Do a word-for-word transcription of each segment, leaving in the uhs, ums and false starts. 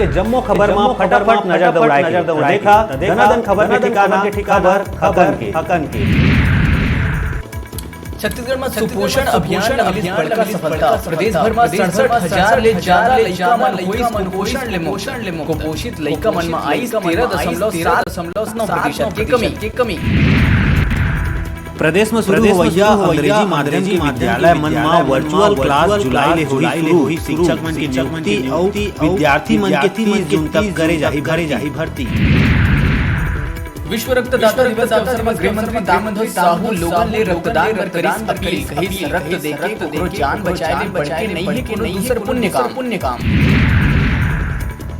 के जम्मो खबर म फटाफट नजर दौड़ाए के। देखा, दनादन खबर के ठिकाना, खबर खकन के। छत्तीसगढ़ म सुपोषण अभियान ल मिलिस बड़का सफलता। प्रदेश भर म सड़सठ हजार ले जादा लइका मन होइस कुपोषण ले मुक्त। कुपोषित लइका मन म आइस तेरह दशमलव सात नौ प्रतिशत के कमी। प्रदेश म शुरू होवइया अंग्रेजी माध्यम के विद्यालय मन म वर्चुअल क्लास जुलाई ले होही शुरू। शिक्षक मन के नियुक्ति अउ विद्यार्थी मन के तीस जून तक करे जाही भर्ती। विश्व रक्तदाता दिवस के अवसर म गृह मंत्री ताम्रध्वज साहू लोगन ले रक्तदान बर करिस अपील। कहिस, रक्त देके कोकरो जान बचाए ले बढ़के नइ हे कोनो दूसर पुण्य काम।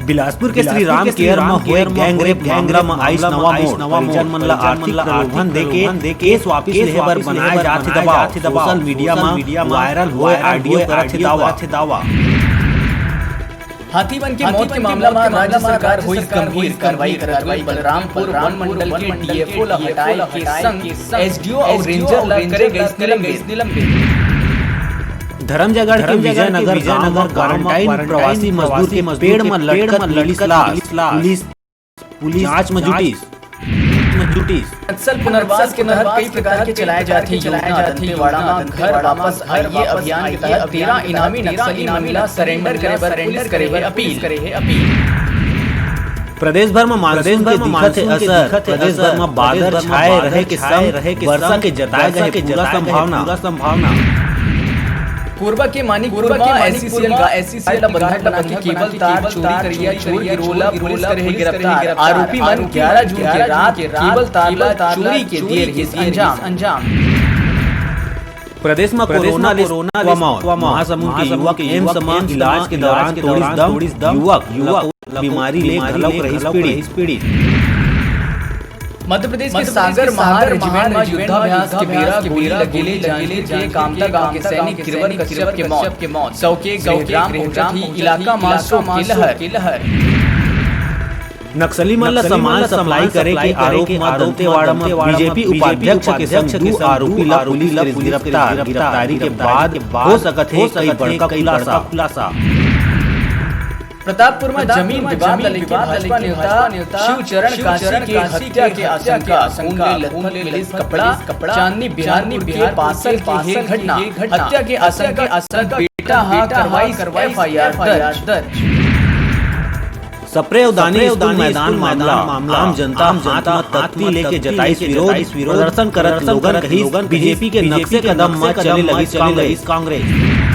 बिलासपुर के श्री राम केयर म होए गैंग रेप मामला म आइस नवा मोड़। परिजन मन ल आर्थिक प्रलोभन देके केस वापिस लेहे बर बनाए जात हे दबाव। सोशल मीडिया म वायरल होए ऑडियो करत हे दावा। हाथी मन के मौत के मामला म राज्य सरकार होइस गंभीर। कार्रवाई करत हुए बलरामपुर वन मंडल के डीएफओ ल हटाए के संग एसडीओ अउ रेंजर ल करे गइस निलंबित। धरमजयगढ़ के विजयनगर गांव म क्वारंटाइन प्रवासी मजदूर के पेड़ म लटकत मिलिस लाश। पुलिस पुलिस जांच म जुटिस। नक्सल पुनर्वास के तहत कई प्रकार के चलाए जात हे योजना। दंतेवाड़ा म घर वापस आइए अभियान के तहत तेरह इनामी नक्सली मन ल सरेंडर करे बर पुलिस करे हे अपील। प्रदेश भर म मानसून के दिखत हे असर। प्रदेश भर म बादर छाए रहे के संग वर्षा के जताए गए पूरा संभावना। कोरबा के मानिकपुर म एसईसीएल गा-, एसईसीएल ला बंधक बना के केबल तार चोरी करिया चोर गिरोह ला पुलिस करे हे गिरफ्तार। आरोपी मन ग्यारह जून के रात केबल तार ला चोरी के दिए रहिस अंजाम। प्रदेश म कोरोना ले हुआ मौत। महासमुंद के युवक एम्स म इलाज के दौरान तोड़िस दम। युवक ल बीमारी ले घलौक रहिस पीड़ित। मध्य प्रदेश के सागर महार रेजिमेंट म युद्धाभ्यास के बेरा गोली लगे ले जांजगीर के कामता गांव के सैनिक गिरवर कश्यप के मौत। सौ के गृहग्राम पहुंचत ही इलाका म शोक के लहर। नक्सली मन ल सामान सप्लाई करे के आरोप म दंतेवाड़ा म बीजेपी उपाध्यक्ष के संग दू आरोपी ल पुलिस करिस गिरफ्तार। गिरफ्तारी के बाद हो सकत हे कई बड़का खुलासा। प्रतापपुर म जमीन विवाद ल लेके भाजपा नेता शिवचरण काशी के हत्या के आशंका। खून ले लथपथ मिलिस कपड़ा। चांदनी बिहार के पासन के हे घटना। हत्या के आशंका, बेटा ह करवाइस एफआईआर दर्ज। सप्रे अउ दानी स्कूल मैदान मामला। आम जनता हाथ म तख्ती लेके जताइस विरोध। प्रदर्शन करत लोगन कहिस, बीजेपी के नक्शे कदम म चले लगिस कांग्रेस।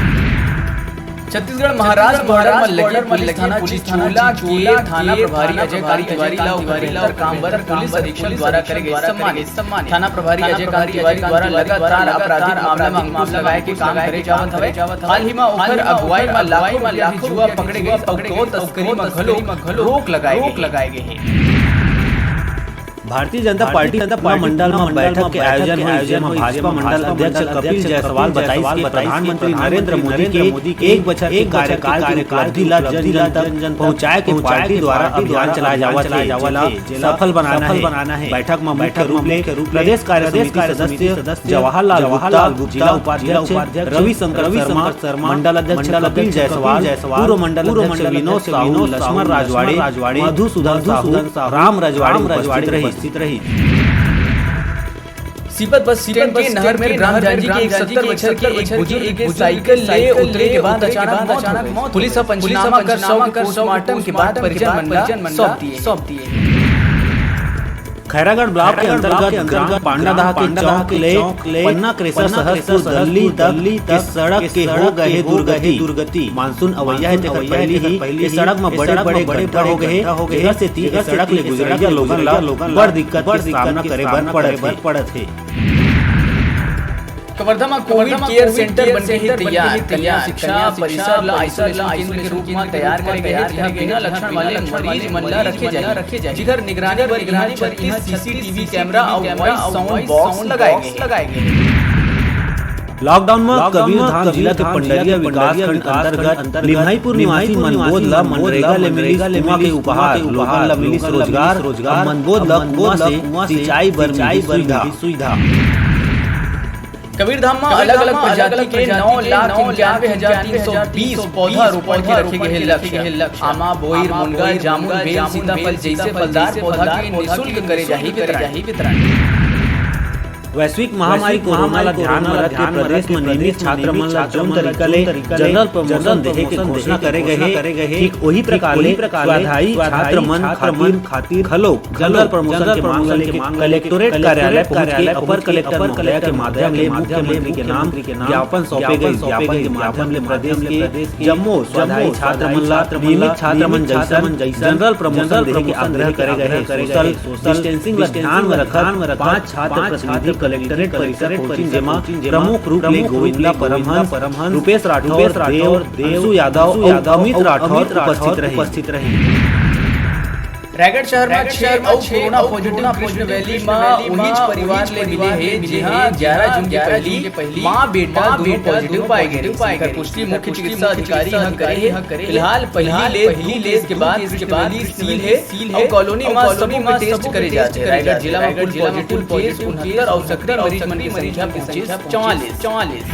छत्तीसगढ़ महाराष्ट्र बॉर्डर म लगे पुलिस थाना चिचोला के थाना प्रभारी अजय कांत तिवारी ला उनकर काम बर पुलिस अधीक्षक द्वारा करे गए सम्मानित। थाना प्रभारी अजय कांत तिवारी द्वारा लगातार आपराधिक मामला म अंकुश लगाए के काम करे जावत हवय। हाल ही म ओखर अगुवाई म लाखों म लाखों जुआ पकड़े गए अउ गौ तस्करी म घलो रोक लगाए गे हे। भारतीय जनता पार्टी मंडल म बैठक के आयोजन होइस, जेमा भाजपा मंडल अध्यक्ष कपिल जायसवाल बताइस कि प्रधानमंत्री नरेंद्र मोदी के एक बछर के कार्यकाल के उपलब्धि ला जन जन तक पहुंचाए के पार्टी द्वारा अभियान चलाए जावत हे, जेला सफल बनाना हे। बैठक म मुख्य रूप ले प्रदेश कार्य समिति सदस्य जवाहरलाल गुप्ता, जिला उपाध्यक्ष रविशंकर शर्मा, मंडल अध्यक्ष कपिल जायसवाल, पूर्व मंडल अध्यक्ष विनोद साहू, लक्ष्मण राजवाड़े, मधुसूदन साहू, राम रजवाड़े उपस्थित रहिस। सीपत बस स्टैंड के नहर में राम जानकी के एक सत्तर बछर के एक बुजुर्ग के साइकिल ले उतरे के बाद अचानक मौत हो गई। पुलिस ह पंचनामा कर शव के पोस्टमार्टम के बाद परिजन मन ला सौंप दिए। खैरागढ़ ब्लॉक के अंतर्गत ग्राम पांडादाह के चौक ले पन्ना क्रेशर सहसपुर दल्ली तक के सड़क के हो गए हे दुर्गति। मानसून अवैया हे तेकर पहली ही ये सड़क म बड़े-बड़े गड्ढा हो गए हे, जेकर सेती ये सड़क ले गुजरइया लोगन ला बड़ दिक्कत के सामना करे बर पड़त हे। कवर्धा म कोविड केयर सेंटर बन के हे तैयार। कन्या शिक्षा परिसर ल आइसोलेशन केंद्र के रूप म तैयार करे गए हे, जिहां बिना लक्षण वाले मरीज मन ल रखे जाही, जिकर निगरानी बर इहां छत्तीस सीसीटीवी कैमरा अउ वॉइस साउंड बॉक्स लगाए गए हे। लॉकडाउन म कबीरधाम जिला के पंडरिया विकासखंड अंतर्गत निम्हाईपुर निवासी मनबोध ल मनरेगा ले मिलिस कुआं के उपहार। लोगन ल मिलिस रोजगार। मनबोध ल कुआं से सिंचाई बर मिलिस सुविधा। कबीरधाम म अलग-अलग प्रजाति के नौ लाख इक्यानवे हजार तीन सौ बीस पौधा रोपण के रखे गे हे लक्ष्य। आमा, बोइर, मुनगा, जामुन, बेल, सीताफल जइसे फलदार पौधा के निशुल्क करे जाही वितरण। वैश्विक महामारी कोरोना ला ध्यान म रख के प्रदेश म नियमित छात्र मन ला जोन तरीका ले जनरल प्रमोशन देहे के घोषणा करे गए हे, ठीक ओही प्रकार ले स्वाध्यायी छात्र मन खातिर घलो जनरल प्रमोशन के मांग ल लेके कलेक्टोरेट कार्यालय पहुंच के अपर कलेक्टर महोदया के माध्यम ले मुख्यमंत्री के नाम ज्ञापन सौंपे गए। ज्ञापन के माध्यम ले प्रदेश के जम्मो स्वाध्यायी छात्र मन ला नियमित छात्र मन जैसन जनरल प्रमोशन देहे के आग्रह करे गए हे। सोशल डिस्टेंसिंग ला ध्यान म रखत पांच छात्र प्रतिनिधि कलेक्टोरेट परिसर पहुंचिन, जेमा प्रमुख रूप ले गोविंदा परमहंस, रूपेश राठौर, देव, अंशु यादव अउ अमित राठौर उपस्थित रहे। रायगढ़ शहर म छह अउ कोरोना पॉजिटिव कृष्ण वैली म उहीच परिवार ले मिले हे, जिहां ग्यारह जून के पहली मां बेटा दोनों पॉजिटिव पाए गए। एकर पुष्टि मुख्य चिकित्सा अधिकारी ह करे हे। फिलहाल पहली ले दू केस के बाद कृष्ण वैली सील हे अउ कॉलोनी म सबो के टेस्ट करे जाथे। रायगढ़ जिला म कुल पॉजिटिव केस उनहत्तर अउ सक्रिय मरीज मन के संख्या पहुंचे चवालीस।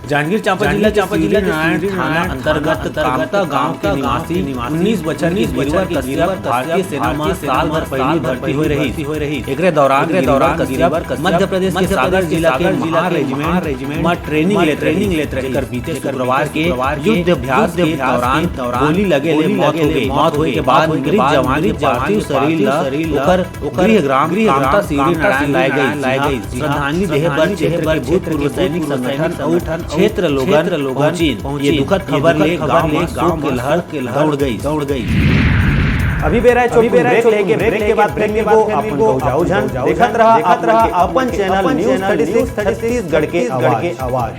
जांजगीर चांपा जिला के शिवरीनारायण थाना अंतर्गत कामता गांव के निवासी उन्नीस बछर के गिरवर कश्यप भारतीय सेना म साल भर पहिली भर्ती होए रहिस। एकरे दौरान गिरवर कश्यप मध्य प्रदेश के सागर जिला के महार रेजिमेंट म ट्रेनिंग लेत रहिस, जेकर बीते शुक्रवार के युद्ध अभ्यास के दौरान गोली लगे ले मौत हो गई। मौत होए के बाद मृत जवान के पार्थिव शरीर ल ओकर गृह ग्राम कामता शिवरीनारायण लाए गई। श्रद्धांजलि देहे बर क्षेत्र के भूतपूर्व सैनिक संगठन अउ क्षेत्र लोगन पहुंचिन। ये दुखद खबर ले गांव म शोक के लहर दौड़ गई, दौड़ गई। अभी बेरा हे छोटकन ब्रेक लेके, ब्रेक के बाद फिर मिलबो। अपन गौ जाऊ झन, देखत रहा, देखत रहा अपन channel news thirty six Chhattisgarh के आवाज।